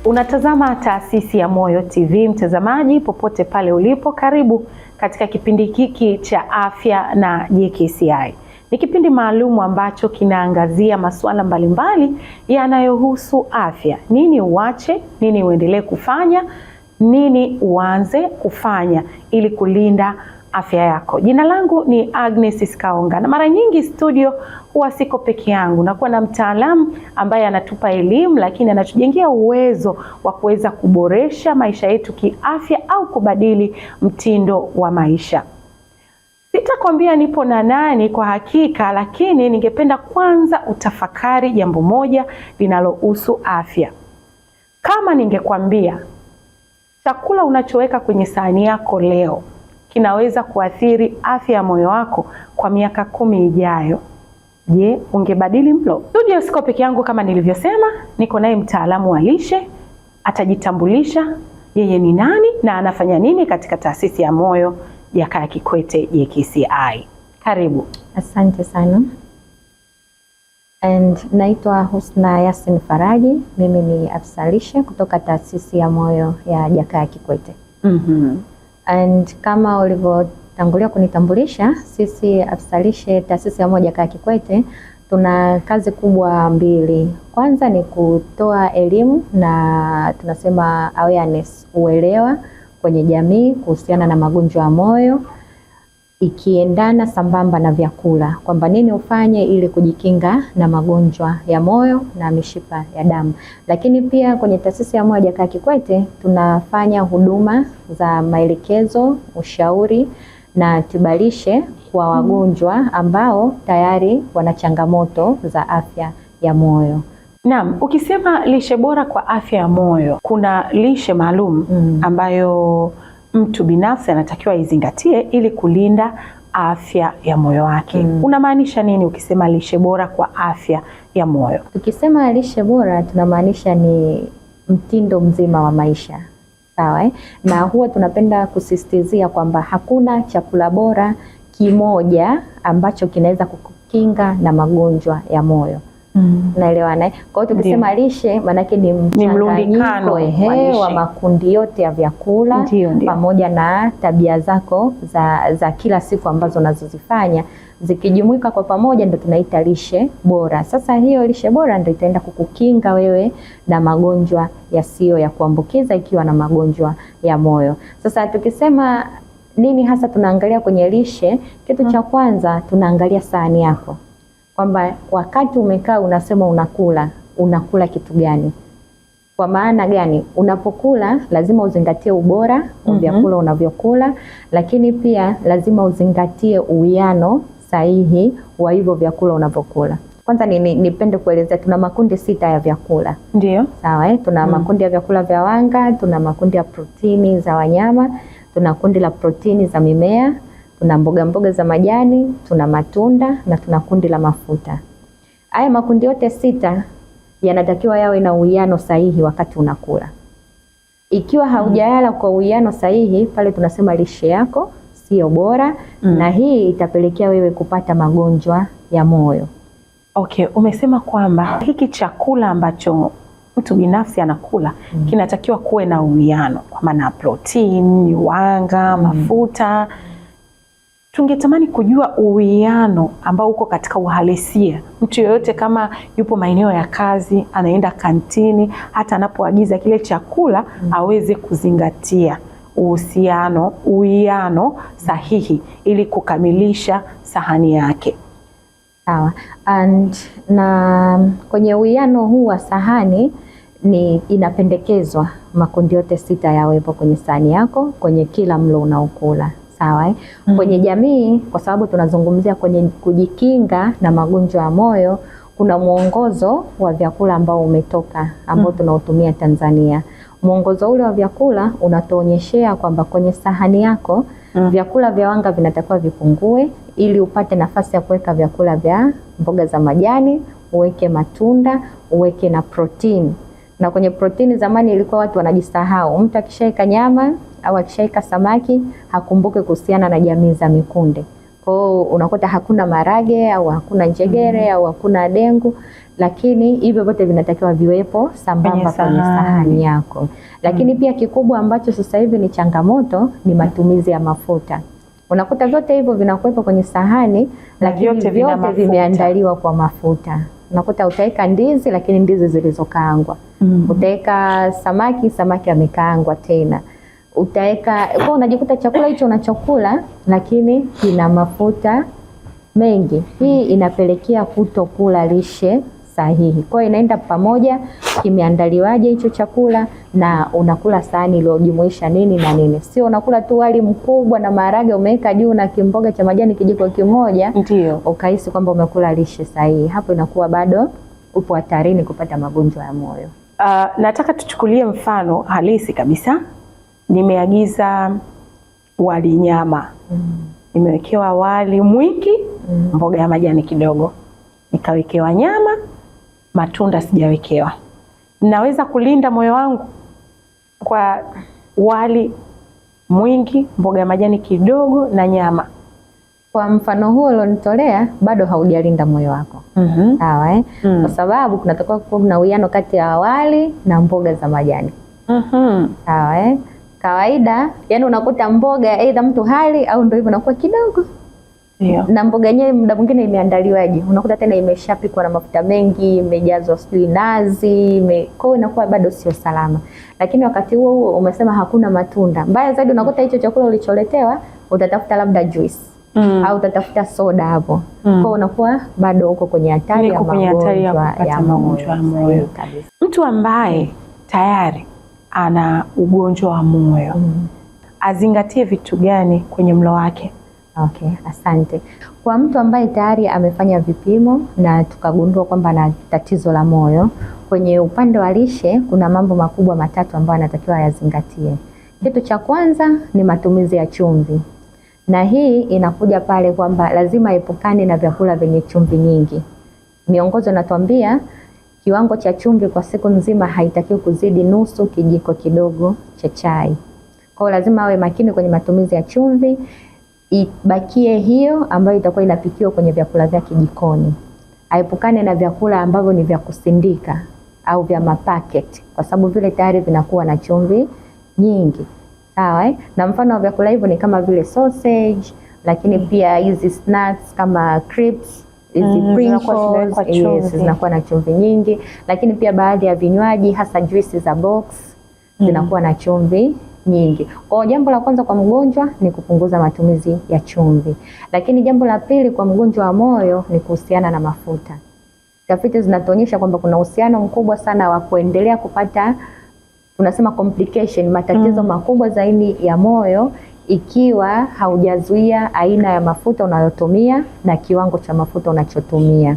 Unatazama Taasisi ya Moyo TV, mtazamaji popote pale ulipo, karibu katika kipindi hiki cha afya na JKCI. Ni kipindi maalum ambacho kinaangazia masuala mbalimbali yanayohusu afya. Nini uache, nini uendelee kufanya, nini uanze kufanya ili kulinda afya yako. Jina langu ni Agnes Skaonga na mara nyingi studio huwa siko peke yangu, nakuwa na mtaalamu ambaye anatupa elimu, lakini anatujengea uwezo wa kuweza kuboresha maisha yetu kiafya au kubadili mtindo wa maisha. Sitakwambia nipo na nani kwa hakika, lakini ningependa kwanza utafakari jambo moja linalohusu afya. Kama ningekwambia chakula unachoweka kwenye sahani yako leo kinaweza kuathiri afya ya moyo wako kwa miaka 10 ijayo, je, ungebadili mlo? Studio siko peke yangu kama nilivyosema, niko naye mtaalamu wa lishe, atajitambulisha yeye ni nani na anafanya nini katika Taasisi ya Moyo Jakaya Kikwete JKCI. Karibu. Asante sana. And naitwa Husna Yasin Faraji, mimi ni afisa lishe kutoka Taasisi ya Moyo ya Jakaya Kikwete. And kama ulivyotangulia kunitambulisha, sisi afisa lishe Taasisi ya Moyo Jakaya Kikwete tuna kazi kubwa mbili. Kwanza ni kutoa elimu na tunasema awareness, uelewa kwenye jamii kuhusiana na magonjwa ya moyo, ikiendana sambamba na vyakula, kwamba nini ufanye ili kujikinga na magonjwa ya moyo na mishipa ya damu. Lakini pia kwenye Taasisi ya Moyo Jakaya Kikwete tunafanya huduma za maelekezo, ushauri na tiba lishe kwa wagonjwa ambao tayari wana changamoto za afya ya moyo. Naam, ukisema lishe bora kwa afya ya moyo, kuna lishe maalum ambayo mtu binafsi anatakiwa izingatie ili kulinda afya ya moyo wake. Unamaanisha nini ukisema lishe bora kwa afya ya moyo? Tukisema lishe bora tunamaanisha ni mtindo mzima wa maisha. Sawa, eh? Na huwa tunapenda kusisitizia kwamba hakuna chakula bora kimoja ambacho kinaweza kukukinga na magonjwa ya moyo. Naelewana, eh? Kwa hiyo tukisema lishe maanake ni mlundikano mchanganyiko wa makundi yote ya vyakula pamoja na tabia zako za kila siku ambazo unazozifanya, zikijumuika kwa pamoja ndio tunaita lishe bora. Sasa hiyo lishe bora ndio itaenda kukukinga wewe na magonjwa yasiyo ya kuambukiza ikiwa na magonjwa ya moyo. Sasa tukisema nini hasa tunaangalia kwenye lishe, kitu cha kwanza tunaangalia sahani yako, kwamba wakati umekaa unasema unakula, unakula kitu gani? Kwa maana gani? Unapokula lazima uzingatie ubora wa vyakula unavyokula, lakini pia lazima uzingatie uwiano sahihi wa hivyo vyakula unavyokula. Kwanza nipende kuelezea tuna makundi 6 ya vyakula. Ndio. Sawa, eh? Tuna makundi ya vyakula vya wanga, tuna makundi ya protini za wanyama, tuna kundi la protini za mimea, tuna mboga mboga za majani, tuna matunda na tuna kundi la mafuta. Haya makundi yote 6 yanatakiwa yawe na uwiano sahihi wakati unakula. Ikiwa haujayala kwa uwiano sahihi, pale tunasema lishe yako sio bora, na hii itapelekea wewe kupata magonjwa ya moyo. Okay, umesema kwamba hiki chakula ambacho mtu binafsi anakula kinatakiwa kuwe na uwiano, kwa maana protini, wanga, mafuta. Tungetamani kujua uwiano ambao uko katika uhalisia. Mtu yoyote kama yupo maeneo ya kazi, anaenda kantini, hata anapoagiza kile chakula aweze kuzingatia uhusiano, uwiano sahihi ili kukamilisha sahani yake. Sawa. And na kwenye uwiano huu wa sahani ni inapendekezwa makundi yote 6 yawepo kwenye sahani yako kwenye kila mlo unaokula. Sawa, eh? Kwenye jamii, kwa sababu tunazungumzia kwenye kujikinga na magonjwa ya moyo, kuna mwongozo wa vyakula ambao umetoka ambao tunautumia Tanzania. Mwongozo ule wa vyakula unatuonyeshea kwamba kwenye sahani yako vyakula vya wanga vinatakiwa vipungue ili upate nafasi ya kuweka vyakula vya mboga za majani, uweke matunda, uweke na protini. Na kwenye protini zamani ilikuwa watu wanajisahau. Mtu akishaika nyama au akishaika samaki hakumbuke kuhusiana na jamii za mikunde. Kwa hiyo unakuta hakuna marage au hakuna njegere au hakuna dengu, lakini hivyo vyote vinatakiwa viwepo sambamba kwenye sahani yako. Lakini pia kikubwa ambacho sasa hivi ni changamoto ni matumizi ya mafuta. Unakuta vyote hivyo vinakuwepo kwenye sahani, lakini vyote vimeandaliwa kwa mafuta. Unakuta utaweka ndizi, lakini ndizi zilizokaangwa. Utaweka samaki, samaki amekaangwa tena. Utaweka kwa, unajikuta chakula hicho unachokula lakini kina mafuta mengi. Hii inapelekea kutokula lishe sahihi. Kwa hiyo inaenda pamoja, kimeandaliwaje hicho chakula na unakula sahani iliyojumuisha nini na nini. Sio unakula tu wali mkubwa na maharage umeweka juu na kimboga cha majani kijiko kimoja, ndio ukahisi kwamba umekula lishe sahihi. Hapo inakuwa bado upo hatarini kupata magonjwa ya moyo. Nataka tuchukulie mfano halisi kabisa. Nimeagiza wali nyama. Nimewekewa wali mwingi, mboga ya majani kidogo. Nikawekewa nyama, matunda sijawekewa. Naweza kulinda moyo wangu kwa wali mwingi, mboga ya majani kidogo na nyama? Kwa mfano huo ulionitolea, bado haujalinda moyo wako. Sawa eh? Kwa sababu kunatakiwa kuwa na uwiano kati ya wali na mboga za majani. Sawa eh? Kawaida, yani unakuta mboga aidha mtu hali au ndio hivyo inakuwa kidogo. Yeah. Na mboga yenyewe muda mwingine imeandaliwaje? Unakuta tena imeshapikwa na mafuta mengi, imejazwa sijui nazi, kwa hiyo inakuwa bado sio salama. Lakini wakati huo huo umesema hakuna matunda. Mbaya zaidi unakuta hicho chakula ulicholetewa utatafuta labda juice au utatafuta soda hapo. Kwa hiyo unakuwa bado uko kwenye hatari ya magonjwa ya moyo. Mtu ambaye tayari ana ugonjwa wa moyo azingatie vitu gani kwenye mlo wake? Okay, asante. Kwa mtu ambaye tayari amefanya vipimo na tukagundua kwamba ana tatizo la moyo, kwenye upande wa lishe kuna mambo makubwa matatu ambayo anatakiwa ayazingatie. Kitu cha kwanza ni matumizi ya chumvi. Na hii inakuja pale kwamba lazima epukane na vyakula vyenye chumvi nyingi. Miongozo inatuambia kiwango cha chumvi kwa siku nzima haitakiwi kuzidi nusu kijiko kidogo cha chai. Kwa hiyo lazima awe makini kwenye matumizi ya chumvi, ibakie hiyo ambayo itakuwa inapikiwa kwenye vyakula vyake jikoni. Aepukane na vyakula ambavyo ni vya kusindika au vya mapaketi, kwa sababu vile tayari vinakuwa na chumvi nyingi. Sawa eh? Na mfano wa vyakula hivyo ni kama vile sausage, lakini pia hizi snacks kama crisps, hizi Pringles, yes, zinakuwa na chumvi nyingi. Lakini pia baadhi ya vinywaji hasa juisi za box zinakuwa na chumvi nyingi. Kwa jambo la kwanza kwa mgonjwa ni kupunguza matumizi ya chumvi. Lakini jambo la pili kwa mgonjwa wa moyo ni kuhusiana na mafuta. Tafiti zinatuonyesha kwamba kuna uhusiano mkubwa sana wa kuendelea kupata, tunasema complication, matatizo makubwa zaidi ya moyo ikiwa haujazuia aina ya mafuta unayotumia na kiwango cha mafuta unachotumia.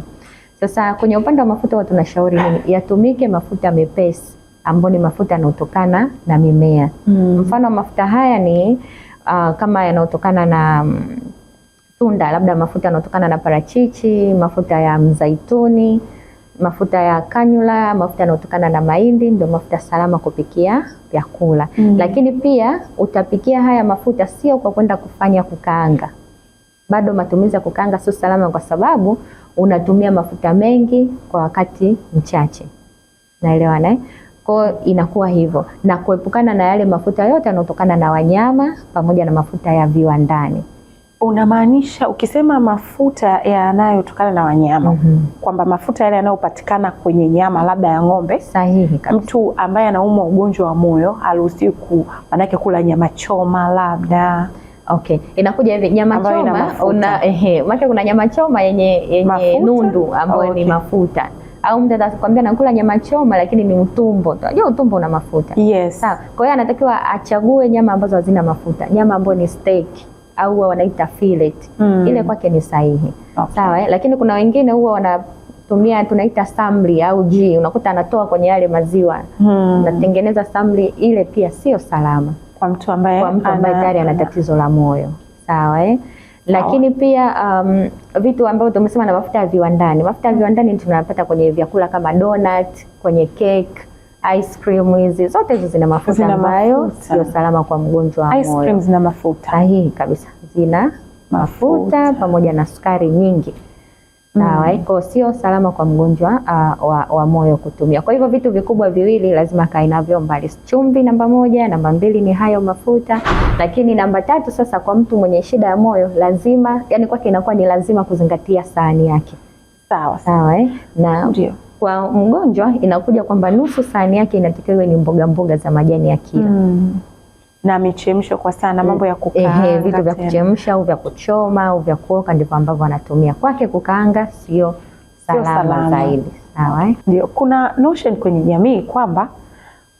Sasa kwenye upande wa mafuta huwa tunashauri nini? Yatumike mafuta mepesi ambayo ni mafuta yanayotokana na mimea. Mfano mafuta haya ni kama yanayotokana na tunda, labda mafuta yanayotokana na parachichi, mafuta ya mzaituni, mafuta ya kanyula, mafuta yanayotokana na mahindi, ndio mafuta salama kupikia vyakula. Lakini pia utapikia haya mafuta sio kwa kwenda kufanya kukaanga. Bado matumizi ya kukaanga sio salama kwa sababu unatumia mafuta mengi kwa wakati mchache. Naelewana eh? Kwa inakuwa hivyo, na kuepukana na yale mafuta yote yanayotokana na wanyama pamoja na mafuta ya viwandani. Unamaanisha ukisema mafuta yanayotokana na wanyama kwamba mafuta yale yanayopatikana kwenye nyama labda ya ng'ombe? Sahihi kabisa. Mtu ambaye anaumwa ugonjwa wa moyo haruhusiwi manake kula nyama choma labda. Okay, inakuja hivi nyama choma una maana kuna nyama choma yenye nundu ambayo ni mafuta. Au mtu atakwambia nakula nyama choma lakini ni utumbo. Unajua utumbo una mafuta. Yes. Sawa. Kwa hiyo anatakiwa achague nyama ambazo hazina mafuta. Nyama ambayo ni steak au wanaita fillet. Ile kwake ni sahihi. Okay. Sawa eh? Lakini kuna wengine huwa wanatumia tunaita samli au ghee. Unakuta anatoa kwenye yale maziwa. Unatengeneza samli, ile pia sio salama kwa mtu ambaye tayari ana tatizo la moyo. Sawa eh? Lakini pia vitu ambavyo tumesema na mafuta ya viwandani. Mafuta ya viwandani tunapata kwenye vyakula kama donut, kwenye cake, ice cream, hizi zote hizo zina mafuta ambayo sio salama kwa mgonjwa wa moyo. Ice cream zina mafuta. Sahihi kabisa. Zina Mafuta pamoja na sukari nyingi. Sawa, iko sio salama kwa mgonjwa wa moyo kutumia. Kwa hivyo vitu vikubwa viwili lazima kae navyo mbali. Chumvi namba 1, namba 2 ni hayo mafuta, lakini namba 3 sasa kwa mtu mwenye shida ya moyo lazima, yani kwake inakuwa ni lazima kuzingatia sahani yake. Sawa. Sawa, Na ndio. Kwa mgonjwa inakuja kwamba nusu sahani yake inatakiwa iwe ni mboga mboga za majani ya kila. Na michemsho kwa sana, mambo ya kukaanga. Vitu vya kuchemsha au vya kuchoma au vya kuoka ndivyo ambavyo anatumia. Kwake kukaanga sio salama zaidi. Sawa, Ndio, kuna notion kwenye jamii kwamba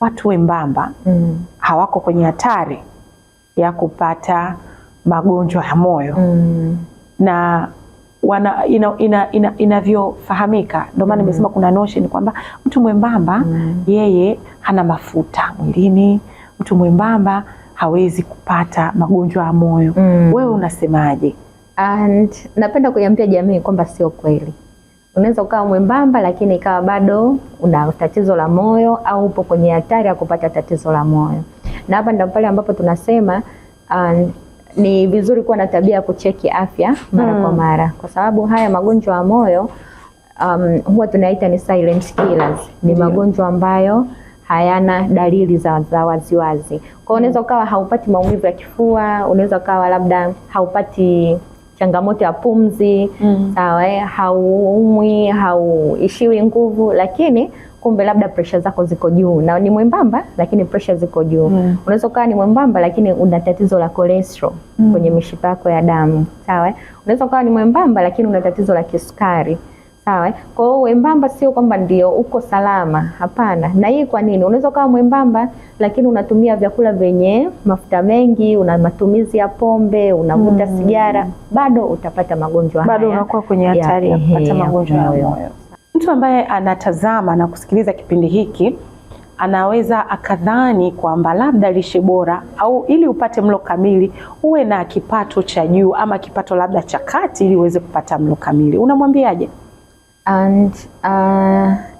watu wembamba hawako kwenye hatari ya kupata magonjwa ya moyo. Na wana inavyofahamika, ndio maana nimesema kuna notion kwamba mtu mwembamba yeye hana mafuta mwilini, mtu mwembamba hawezi kupata magonjwa ya moyo. Wewe unasemaje? And napenda kuiambia jamii kwamba sio kweli. Unaweza ukawa mwembamba lakini ikawa bado una tatizo la moyo au upo kwenye hatari ya kupata tatizo la moyo. Na hapa ndio pale ambapo tunasema ni vizuri kuwa na tabia ya kucheki afya mara kwa mara, kwa sababu haya magonjwa ya moyo huwa tunaita ni silent killers. Ni magonjwa ambayo hayana dalili za waziwazi. Kwa unaweza ukawa haupati maumivu ya kifua, unaweza ukawa labda haupati changamoto ya pumzi, sawa, hauumwi, hauishiwi nguvu, lakini kumbe labda pressure zako ziko juu na ni mwembamba lakini pressure ziko juu. Unaweza ukawa ni mwembamba lakini una tatizo la cholesterol kwenye mishipa yako ya damu, sawa. Unaweza ukawa ni mwembamba lakini una tatizo la kisukari. Sawa. Kwa hiyo wembamba sio kwamba ndio uko salama, hapana. Na hii kwa nini? Unaweza ukawa mwembamba lakini unatumia vyakula vyenye mafuta mengi, una matumizi ya pombe, unavuta sigara, bado utapata magonjwa haya. Bado unakuwa kwenye hatari ya kupata magonjwa ya moyo. Mtu ambaye anatazama na kusikiliza kipindi hiki anaweza akadhani kwamba labda lishe bora au ili upate mlo kamili uwe na kipato cha juu ama kipato labda cha kati ili uweze kupata mlo kamili. Unamwambiaje? And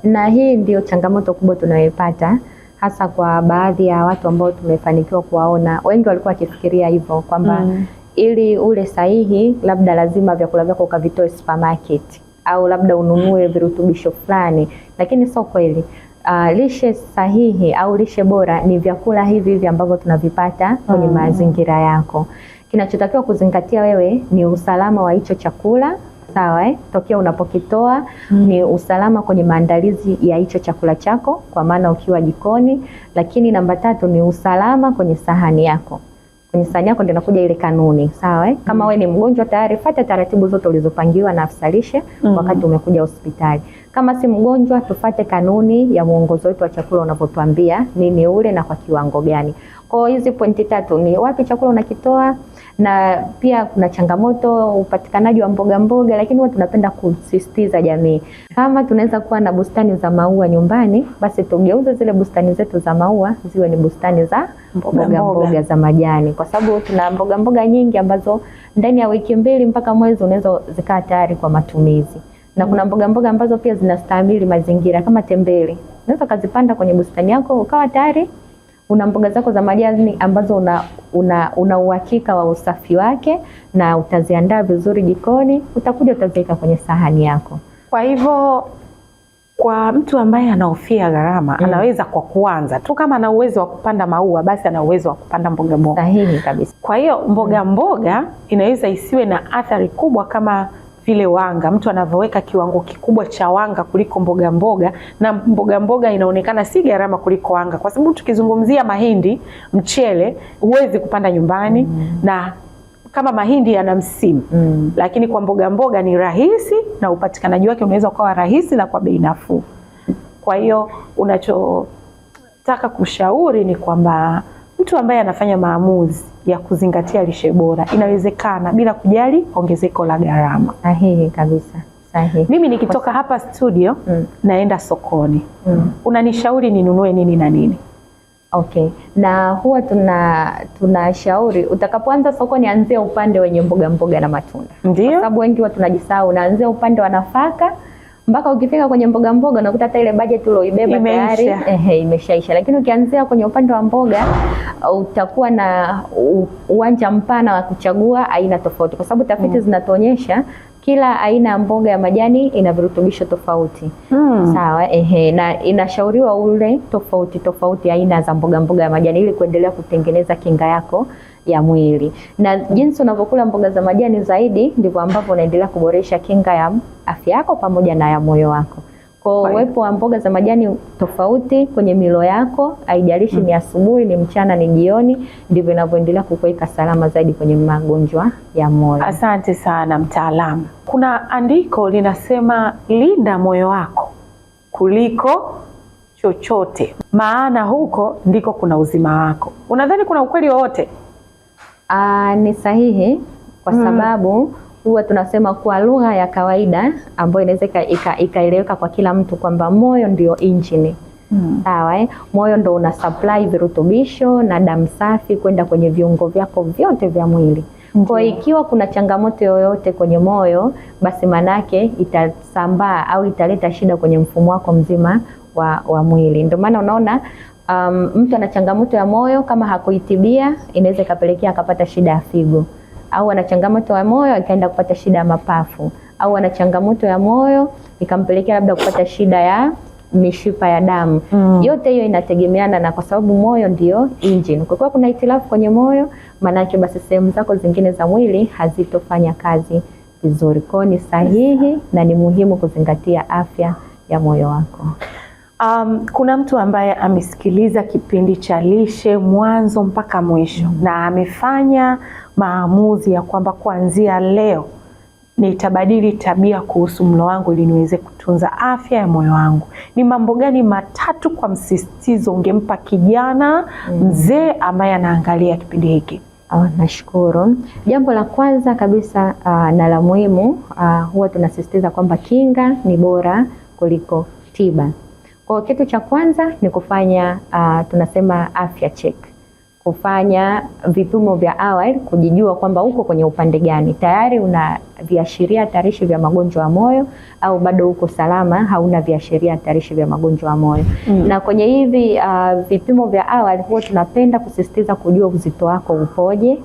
na hii ndio changamoto kubwa tunayoipata hasa kwa baadhi ya watu ambao tumefanikiwa kuwaona. Wengi walikuwa wakifikiria hivyo kwamba ili ule sahihi labda lazima vyakula vyako ukavitoe supermarket au labda ununue virutubisho fulani, lakini sio kweli. Lishe sahihi au lishe bora ni vyakula hivi hivi ambavyo tunavipata kwenye mazingira yako. Kinachotakiwa kuzingatia wewe ni usalama wa hicho chakula. Sawa, tokea unapokitoa ni usalama kwenye maandalizi ya hicho chakula chako, kwa maana ukiwa jikoni. Lakini namba 3 ni usalama kwenye sahani yako. Kwenye sahani yako ndio inakuja ile kanuni, sawa. Kama wewe ni mgonjwa tayari fuata taratibu zote ulizopangiwa na afisa lishe wakati umekuja hospitali. Kama si mgonjwa, tufuate kanuni ya mwongozo wetu wa chakula unavyotuambia nini ule na kwa kiwango gani. Kwa hiyo hizi pointi 3 ni wapi chakula unakitoa, na pia kuna changamoto upatikanaji wa mboga mboga, lakini huwa tunapenda kusisitiza jamii, kama tunaweza kuwa na bustani za maua nyumbani, basi tugeuze zile bustani zetu za maua ziwe ni bustani za mboga mboga za majani, kwa sababu tuna mboga mboga nyingi ambazo ndani ya wiki 2 mpaka mwezi unaweza zikaa tayari kwa matumizi. Na kuna mboga mboga ambazo pia zinastahimili mazingira kama tembele, unaweza kuzipanda kwenye bustani yako ukawa tayari una mboga zako za majani ambazo una uhakika wa usafi wake na utaziandaa vizuri jikoni, utakuja utaziweka kwenye sahani yako. Kwa hivyo kwa mtu ambaye anahofia gharama anaweza kwa kuanza tu, kama ana uwezo wa kupanda maua basi ana uwezo wa kupanda mboga mboga. Sahihi kabisa. Kwa hiyo mboga mboga inaweza isiwe na athari kubwa kama vile wanga, mtu anavyoweka kiwango kikubwa cha wanga kuliko mboga mboga, na mboga mboga inaonekana si gharama kuliko wanga, kwa sababu tukizungumzia mahindi, mchele huwezi kupanda nyumbani na kama mahindi yana msimu lakini kwa mboga mboga ni rahisi na upatikanaji wake unaweza ukawa rahisi na kwa bei nafuu. Kwa hiyo unachotaka kushauri ni kwamba mtu ambaye anafanya maamuzi ya kuzingatia lishe bora inawezekana bila kujali ongezeko la gharama. Sahihi kabisa. Sahihi. Mimi nikitoka hapa studio naenda sokoni. Unanishauri ninunue nini na nini? Okay. Na huwa tunashauri utakapoanza sokoni anzia upande wenye mboga mboga na matunda. Ndio. Kwa sababu wengi huwa tunajisahau, unaanzia upande wa nafaka, Mpaka ukifika kwenye mboga mboga unakuta hata ile budget ulioibeba tayari imeshaisha. Lakini ukianzia kwenye upande wa mboga utakuwa na uwanja mpana wa kuchagua aina tofauti, kwa sababu tafiti zinatuonyesha kila aina ya mboga ya majani ina virutubisho tofauti. Sawa, na inashauriwa ule tofauti tofauti aina za mboga mboga ya majani ili kuendelea kutengeneza kinga yako ya mwili. Na jinsi unavyokula mboga za majani zaidi ndivyo ambavyo unaendelea kuboresha kinga ya afya yako pamoja na ya moyo wako. Kwa uwepo wa mboga za majani tofauti kwenye milo yako, haijalishi ni asubuhi, ni mchana, ni jioni, ndivyo inavyoendelea kukuweka salama zaidi kwenye magonjwa ya moyo. Asante sana mtaalamu. Kuna andiko linasema linda moyo wako kuliko chochote, maana huko ndiko kuna uzima wako. Unadhani kuna ukweli wowote? Ni sahihi kwa sababu huwa tunasema kwa lugha ya kawaida ambayo inaweza ikaeleweka kwa kila mtu kwamba moyo ndio engine. Sawa, Moyo ndio una supply virutubisho na damu safi kwenda kwenye viungo vyako vyote vya mwili. Kwa ikiwa kuna changamoto yoyote kwenye moyo, basi manake itasambaa au italeta shida kwenye mfumo wako mzima wa mwili. Ndio maana unaona mtu ana changamoto ya moyo kama hakuitibia inaweza ikapelekea akapata shida ya figo, au ana changamoto ya moyo akaenda kupata shida ya mapafu, au ana changamoto ya moyo ikampelekea labda kupata shida ya mishipa ya damu. Yote hiyo inategemeana na, kwa sababu moyo ndio engine. Kwa kuwa kuna hitilafu kwenye moyo, maanake basi sehemu zako zingine za mwili hazitofanya kazi vizuri. Kwa hiyo ni sahihi na ni muhimu kuzingatia afya ya moyo wako. Kuna mtu ambaye amesikiliza kipindi cha lishe mwanzo mpaka mwisho na amefanya maamuzi ya kwamba kuanzia leo nitabadili tabia kuhusu mlo wangu ili niweze kutunza afya ya moyo wangu. Ni mambo gani matatu kwa msisitizo ungempa kijana mzee ambaye anaangalia kipindi hiki? Nashukuru. Jambo la kwanza kabisa na la muhimu, huwa tunasisitiza kwamba kinga ni bora kuliko tiba. Kwa kitu cha kwanza ni kufanya tunasema afya check, kufanya vipimo vya awali kujijua kwamba uko kwenye upande gani, tayari una viashiria hatarishi vya magonjwa ya moyo au bado uko salama, hauna viashiria hatarishi vya magonjwa ya moyo. Na kwenye hivi vipimo vya awali huwa tunapenda kusisitiza kujua uzito wako upoje,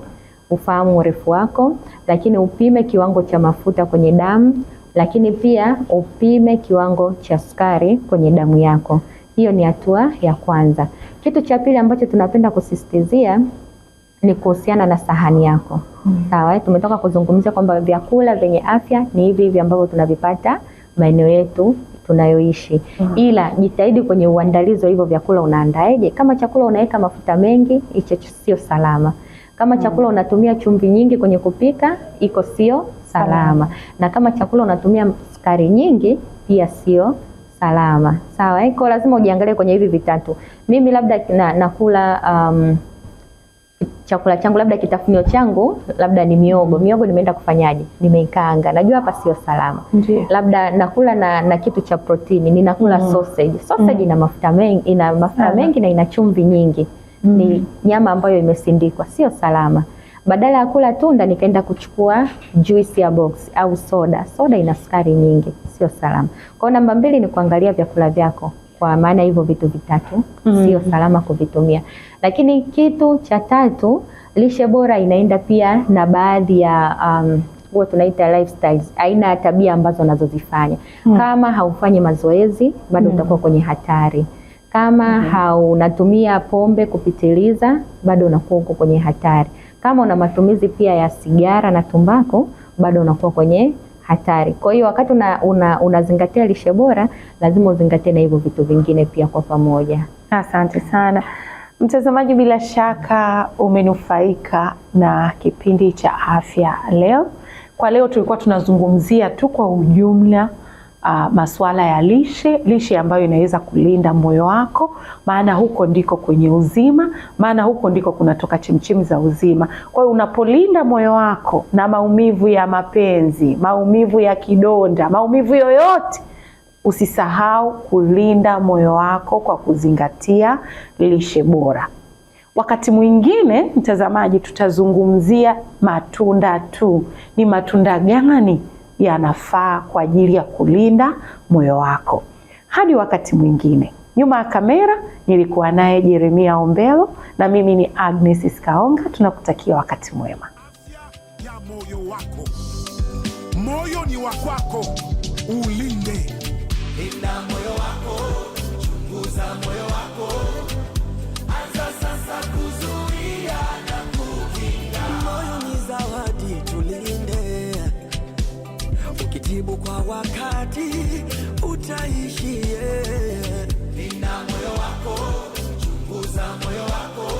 ufahamu urefu wako, lakini upime kiwango cha mafuta kwenye damu, lakini pia upime kiwango cha sukari kwenye damu yako. Hiyo ni hatua ya kwanza. Kitu cha pili ambacho tunapenda kusisitizia ni kuhusiana na sahani yako. Sawa, tumetoka kuzungumzia kwamba vyakula vyenye afya ni hivi hivi ambavyo tunavipata maeneo yetu tunayoishi. Ila jitahidi kwenye uandalizi wa hivyo vyakula, unaandaeje? Kama chakula unaweka mafuta mengi, hicho sio salama. Kama chakula unatumia chumvi nyingi kwenye kupika, iko sio salama. Na kama chakula unatumia sukari nyingi, pia sio salama. Sawa, kwa lazima ujiangalie kwenye hivi vitatu. Mimi labda nakula chakula changu, labda kitafunio changu labda ni miogo. Miogo nimeenda kufanyaje? Nimeikaanga. Najua hapa sio salama. Ndiyo. Labda nakula na kitu cha protini, ninakula sausage. Sausage ina mafuta mengi, ina mafuta mengi na ina chumvi nyingi. Ni nyama ambayo imesindikwa, sio salama. Badala ya kula tunda nikaenda kuchukua juice ya box au soda. Soda ina sukari nyingi, sio salama. Kwa hiyo namba 2 ni kuangalia vyakula vyako, kwa maana hivyo vitu vitatu sio salama kuvitumia. Lakini kitu cha tatu, lishe bora inaenda pia na baadhi ya huwa tunaita lifestyles, aina ya tabia ambazo unazozifanya. Kama haufanyi mazoezi bado utakuwa kwenye hatari. Kama haunatumia pombe kupitiliza bado unakuwa uko kwenye hatari. Kama una matumizi pia ya sigara na tumbako bado unakuwa kwenye hatari. Kwa hiyo wakati unazingatia lishe bora, lazima uzingatie na hivyo vitu vingine pia kwa pamoja. Asante sana mtazamaji, bila shaka umenufaika na kipindi cha afya leo. Kwa leo tulikuwa tunazungumzia tu kwa ujumla masuala ya lishe, lishe ambayo inaweza kulinda moyo wako, maana huko ndiko kwenye uzima, maana huko ndiko kunatoka chemchemi za uzima. Kwa hiyo unapolinda moyo wako na maumivu ya mapenzi, maumivu ya kidonda, maumivu yoyote, usisahau kulinda moyo wako kwa kuzingatia lishe bora. Wakati mwingine mtazamaji, tutazungumzia matunda tu. Ni matunda gani yanafaa kwa ajili ya kulinda moyo wako. Hadi wakati mwingine, nyuma ya kamera nilikuwa naye Jeremia Ombelo na mimi ni Agnes Skaonga. Tunakutakia wakati mwema. Afya ya moyo wako. Moyo ni wa kwako, ulinde. Linda moyo wako, chunguza moyo wako, anza sasa kuzuia na kukinga. Moyo ni zawadi, tulinde. Ukitibu kwa wakati utaishi. Linda moyo wako, chunguza moyo wako.